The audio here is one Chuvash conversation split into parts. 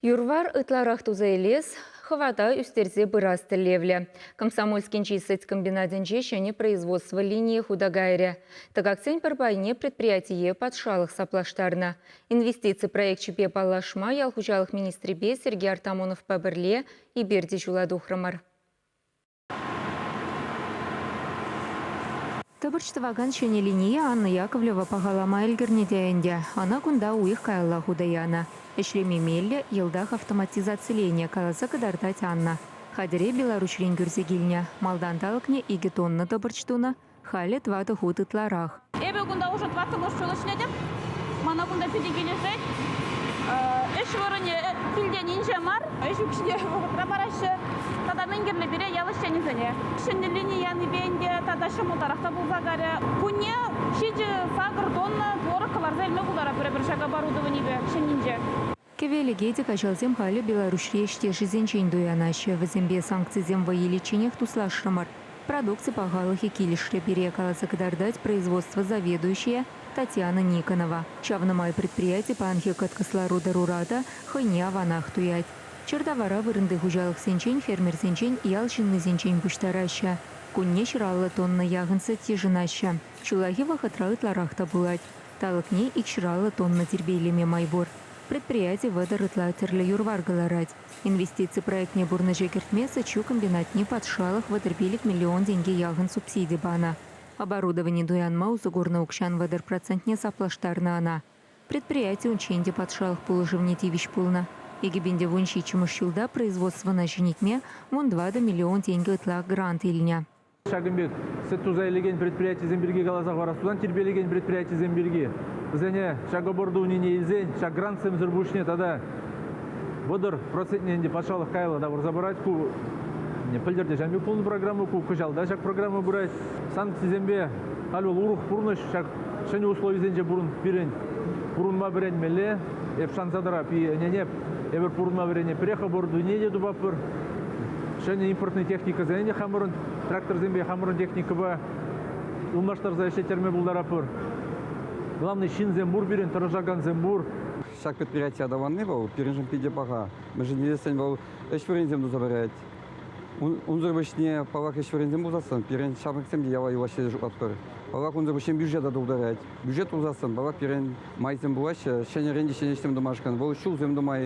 Юр-вар ытларах туса илес, хӑвата ӳстерсе пырас тӗллевлӗ. Комсомольскинчи сӗт комбинатӗнче ҫӗнӗ производство линийӗ хута кайрӗ. Тӑкаксен пӗр пайне предприятие патшалӑх саплаштарнӑ. Инвестици проекчӗпе паллашма ял хуҫалӑх министрӗпе Сергей Артамоновпа пӗрле эпир те ҫула тухрӑмӑр. Тӑпӑрч тӑвакан ҫӗнӗ линие Анна Яковлева пахалама ӗлкӗрнӗ те ӗнтӗ. Ӑна кунта уйӑх каялла хута янӑ. Ӗҫлеме меллӗ, йӑлтах автоматизациленӗ, каласа кӑтартать Анна. Хатӗре Беларуҫрен кӳрсе килнӗ. Малтан талӑкне икӗ тонна тӑпӑрч тунӑ, халӗ тӑватӑ хут ытларах. Эпӗ кунта уже тӑваттӑмӗш ҫул ӗҫлетӗп. Мана кунта питӗ килӗшет. Ӗҫ вырӑнӗ килтен инҫе мар. Ӗҫ укҫине вӑхӑтра параҫҫӗ. Тата мӗн кирлӗ пире, ял ӗҫченӗсене. Ҫӗнӗ лини янипе ӗнтӗ тата ҫӑмӑлтарах та пулса карӗ. Кунне ҫичӗ-сакӑр тонна творог кӑларса илме пултаратпӑр эпир ҫак оборудованипе ҫӗннинче. Кӗвелӗке те каҫалсем халӗ Беларуҫри ӗҫтешӗсенчен туянаҫҫӗ. Вӗсемпе санкцисем вӑй иличченех туслашрӑмӑр. Продукци пахалӑхӗ килӗшрӗ пире, каласа кӑтартать производство заведующийӗ Татьяна Никонова. Ҫавна май предприяти паянхи кӑткӑс лару-тӑрура та хӑйне аванах туять. Чӗр тавара вырӑнти хуҫалӑхсенчен, фермерсенчен, ял ҫыннисенчен пуҫтараҫҫӗ. Кунне 150 тонна яхӑн сӗт йышӑнаҫҫӗ. Ҫуллахи вӑхӑтра ытларах та пулать. Талӑкне 250 тонна тирпейлеме май пур. Предприяти 30 ытла тӗрлӗ юр-вар кӑларать. Инвестици проектне пурнӑҫа кӗртме сӗт-ҫу комбинатне патшалӑх 35 миллион тенкӗ яхӑн субсиди панӑ. Оборудовани туянма усӑ курнӑ укҫан 30 процентне саплаштарнӑ ӑна. Предприяти унччен те патшалӑх пулӑшӑвне тивӗҫ пулнӑ. 2017 ҫулта производствӑна ҫӗнетме 14 миллион тенкӗ ытла грант илнӗ. Ҫакӑн пек сӗт туса илекен предприятисем пирки каласа хӑварас пулсан, тирпейлекен предприятисем пирки вӗсене ҫак оборудованине илсен, ҫак грантсемсӗр пуҫне тата 30 процентне ӗнтӗ патшалӑх каялла тавӑрса парать. Ку пӗлтӗр те ҫав пек пулнӑ программа, ку кӑҫал та ҫак программа пырать. Санкцисемпе халь вӑл урӑх пурнӑҫ, ҫак ҫӗнӗ условисенче пурӑн пирӗн пурӑнма вӗренмелле. Эп шанса тӑрап, ӗненеп, эпир пурӑнма вӗренепрех, оборудование те тупатпӑр. Ҫӗнӗ импортный техникӑсене те хамӑрӑн тракторсемпе хамӑрӑн техникӑпа ылмаштарса ӗҫлеттерме пултаратпӑр. Главный ҫынсем пур пирӗн, тӑрӑшакансем пур. Ҫак предприяти аталанни вӑл пирӗншӗн питӗ паха. Мӗншӗн тесен вӑл ӗҫ вырӑнӗсем туса парать. Унсӑр пуҫне, паллах, ӗҫ вырӑнӗсем пулсассӑн пирӗн ҫамрӑксем те яла юлаҫҫӗ тесе шутлатпӑр. Паллах, унсӑр пуҫне бюджета тултарать. Бюджет пулсассӑн, паллах, пирӗн майсем пулаҫҫӗ, ҫӗнӗрен те ҫӗнӗ ӗҫсем тумашкӑн, вӑл ҫулсем тума,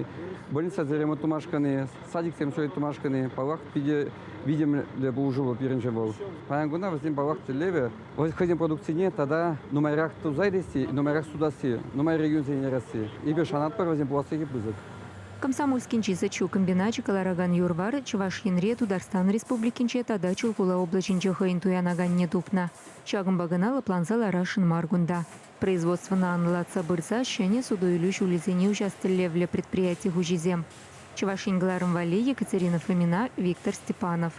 больницӑсем ремонт тумашкӑн-и, садиксем строить тумашкӑн-и, паллах, питӗ витӗмлӗ пулӑшу вӑл пирӗншӗн вӑл. Паян куна вӗсен, паллах, тӗллевӗ хӑйсен продукцине тата нумайрах туса илесси, нумайрах сутасси, нумай регионсене ярасси. Эпир шанатпӑр, вӗсен пуласлӑхӗ пысӑк. Комсомольскинчи сӗт-ҫу комбиначӗ кӑларакан юр-вар Чӑваш Енре, Тутарстан Республикинче тата Чулхула облаҫӗнче хӑйӗн туянаканне тупнӑ. Ҫакӑнпа кӑна лӑпланса ларасшӑн мар кунта. Производствӑна анлӑлатса пырса ҫӗнӗ суту-илӳ ҫулӗсене уҫас тӗллевлӗ предприяти хуҫисем. Чӑваш Ен кӑларӑм валли Екатерина Фомина, Виктор Степанов.